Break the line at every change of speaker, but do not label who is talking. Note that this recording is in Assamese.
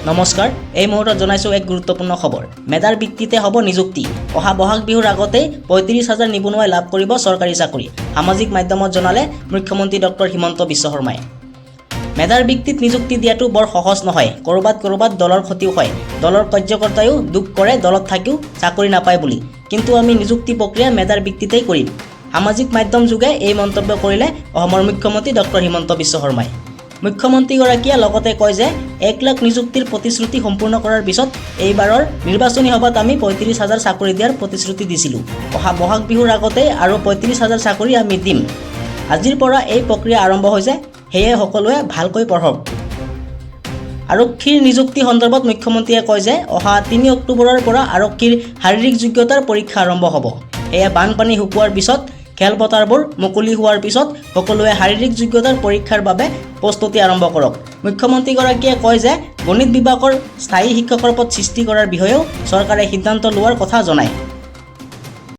নমস্কাৰ, এই মুহূৰ্তত জনাইছোঁ এক গুৰুত্বপূৰ্ণ খবৰ। মেধাৰ ভিত্তিতে হ'ব নিযুক্তি। অহা বহাগ বিহুৰ আগতেই 35 হাজাৰ নিবনুৱাই লাভ কৰিব চৰকাৰী চাকৰি, সামাজিক মাধ্যমত জনালে মুখ্যমন্ত্ৰী ডক্টৰ হিমন্ত বিশ্ব শৰ্মাই। মেধাৰ ভিত্তিত নিযুক্তি দিয়াটো বৰ সহজ নহয়। ক'ৰবাত ক'ৰবাত দলৰ ক্ষতিও হয়। দলৰ কাৰ্যকৰ্তায়ো দুখ কৰে, দলত থাকিও চাকৰি নাপায় বুলি। কিন্তু আমি নিযুক্তি প্ৰক্ৰিয়া মেধাৰ ভিত্তিতেই কৰিম। সামাজিক মাধ্যম যোগে এই মন্তব্য কৰিলে অসমৰ মুখ্যমন্ত্ৰী ডক্টৰ হিমন্ত বিশ্ব শৰ্মাই। মুখ্যমন্ত্ৰীগৰাকীয়ে লগতে কয় যে 1 লাখ নিযুক্তিৰ প্ৰতিশ্ৰুতি সম্পূৰ্ণ কৰাৰ পিছত এইবাৰৰ নিৰ্বাচনী সভাত আমি 35 হাজাৰ চাকৰি দিয়াৰ প্ৰতিশ্ৰুতি দিছিলোঁ। অহা বহাগ বিহুৰ আগতেই আৰু 35 হাজাৰ চাকৰি আমি দিম। আজিৰ পৰা এই প্ৰক্ৰিয়া আৰম্ভ হৈছে, সেয়ে সকলোৱে ভালকৈ পঢ়ক। আৰক্ষীৰ নিযুক্তি সন্দৰ্ভত মুখ্যমন্ত্ৰীয়ে কয় যে অহা 3 অক্টোবৰৰ পৰা আৰক্ষীৰ শাৰীৰিক যোগ্যতাৰ পৰীক্ষা আৰম্ভ হ'ব। সেয়ে বানপানী শুকোৱাৰ পিছত, খেলপথাৰবোৰ মুকলি হোৱাৰ পিছত সকলোৱে শাৰীৰিক যোগ্যতাৰ পৰীক্ষাৰ বাবে প্ৰস্তুতি আৰম্ভ কৰক। মুখ্যমন্ত্ৰীগৰাকীয়ে কয় যে গণিত বিভাগৰ স্থায়ী শিক্ষকৰ পদ সৃষ্টি কৰাৰ বিষয়েও চৰকাৰে সিদ্ধান্ত লোৱাৰ কথা জনায়।